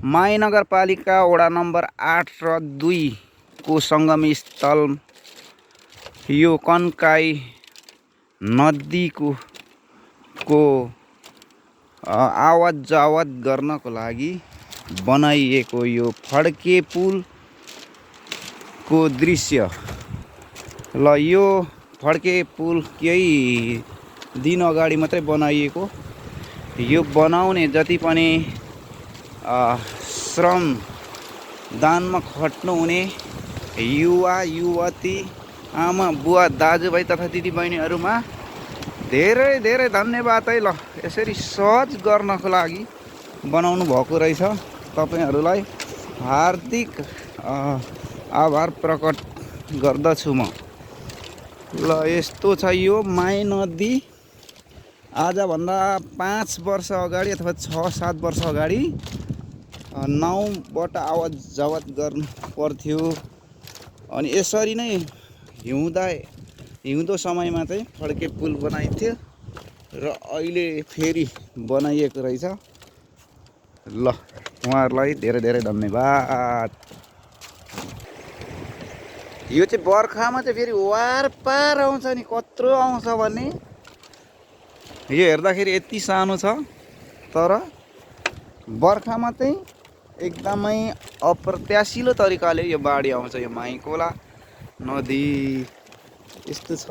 My नगरपालिका वडा number 8 र 2 को सङ्गम स्थल यो कन्काई नदीको आवत जावत गर्नको लागि बनाइएको यो फड्के पुलको दृश्य। ल यो फड्के पुल केही दिन अगाडि मात्रै बनाइएको। यो बनाउने जति पनि श्रम दानमा खट्नुहुने युवा युवती आमा बुवा दाजुभाइ तथा दिदीबहिनीहरूमा धेरै धेरै धन्यवाद है। ल यसरी सहज गर्नको लागि बनाउनु भएको रहेछ। तपाईहरुलाई हार्दिक आभार प्रकट गर्दछु म। ल यस्तो छ यो माई नदी। आजभन्दा 5 वर्ष अगाडि अथवा 6-7 वर्ष अगाडि नाउबाट आवत जावत गर्नु पर्थ्यो। अनि यसरी नै हिउँदो समयमा चाहिँ फड्के पुल बनाइन्थ्यो र अहिले फेरि बनाइएको रहेछ। ल उहाँहरूलाई धेरै धेरै धन्यवाद। यो चाहिँ बर्खामा चाहिँ फेरि वार पार आउँछ नि, कत्रो आउँछ भने यो हेर्दाखेरि यति सानो छ, तर बर्खामा चाहिँ एकदमै अप्रत्याशिलो तरिकाले यो बाढी आउँछ। यो माई खोला नदी यस्तो छ।